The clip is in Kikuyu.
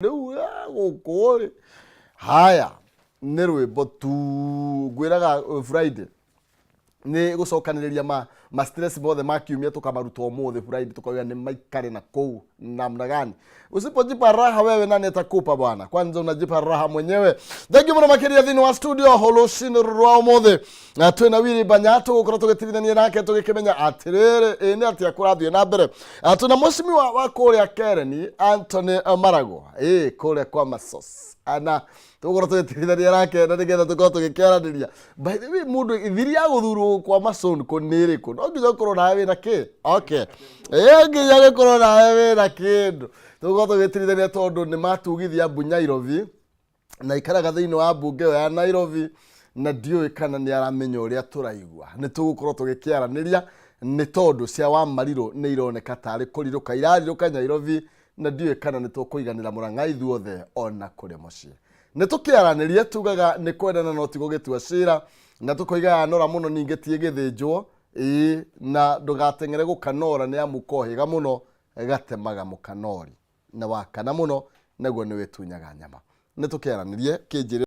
Rĩu gũkũ rĩ, haya nĩ rwĩmbo tu ngwĩraga. Friday nĩ gũcokanĩrĩria ma stress mothe ma kiumia, tukamaruta ũmũthĩ Friday, tukauga nĩ maikare na kũu namna gani. Usipojipa raha wewe, nani atakupa bwana? Kwanza unajipa raha mwenyewe. Thank you mũno makĩria. Thĩinĩ wa studio rũcinĩ rwa ũmũthĩ na twĩna Willy Banya, tũgũkorwo tũgĩtigithania nake tũgĩkĩmenya atĩrĩrĩ, ĩ nĩ atĩa kũrathiĩ na mbere. Twĩna mũcimiwa wa kũrĩa Kereni, Anthony Marago, ĩ kũrĩa kwa Masos, na tũgũkorwo tũgĩtigithania nake na nĩgetha tũkorwo tũgĩkĩaranĩria. By the way, mũndũ thiri ya gũthurwo kwa Mason kũ nĩ ĩrĩkũ? No nginya ũkorwo nawe wĩna kĩ, okay, ĩ nginya gũkorwo nawe wĩna kĩndũ. Tũgũkorwo tũgĩtirithania tondũ nĩ matugithia mbu Nairobi na ikaraga thĩinĩ wa mbunge ĩyo ya Nairobi, na ndiũĩ kana nĩ aramenya ũrĩa tũraigua. Nĩ tũgũkorwo tũgĩkĩaranĩria nĩ tondũ cia wa marirũ nĩ ironeka tarĩ kũrirũka irarirũka Nairobi, na ndiũĩ kana nĩ tũkũiganĩra Mũrang'a ithuothe ona kũrĩa mũciĩ. Nĩ tũkĩaranĩrie. Tugaga nĩ kwendana no ti gũgĩtua cira, na tũkoigaga nora mũno ningĩ ti ĩgĩthĩnjwo, ĩĩ, na ndũgateng'ere gũkanora nĩ amu kohĩga mũno gatemaga mũkanori, na wakana mũno naguo nĩ wĩtunyaga nyama. Nĩ tũkĩaranĩrie kĩnjĩrĩ.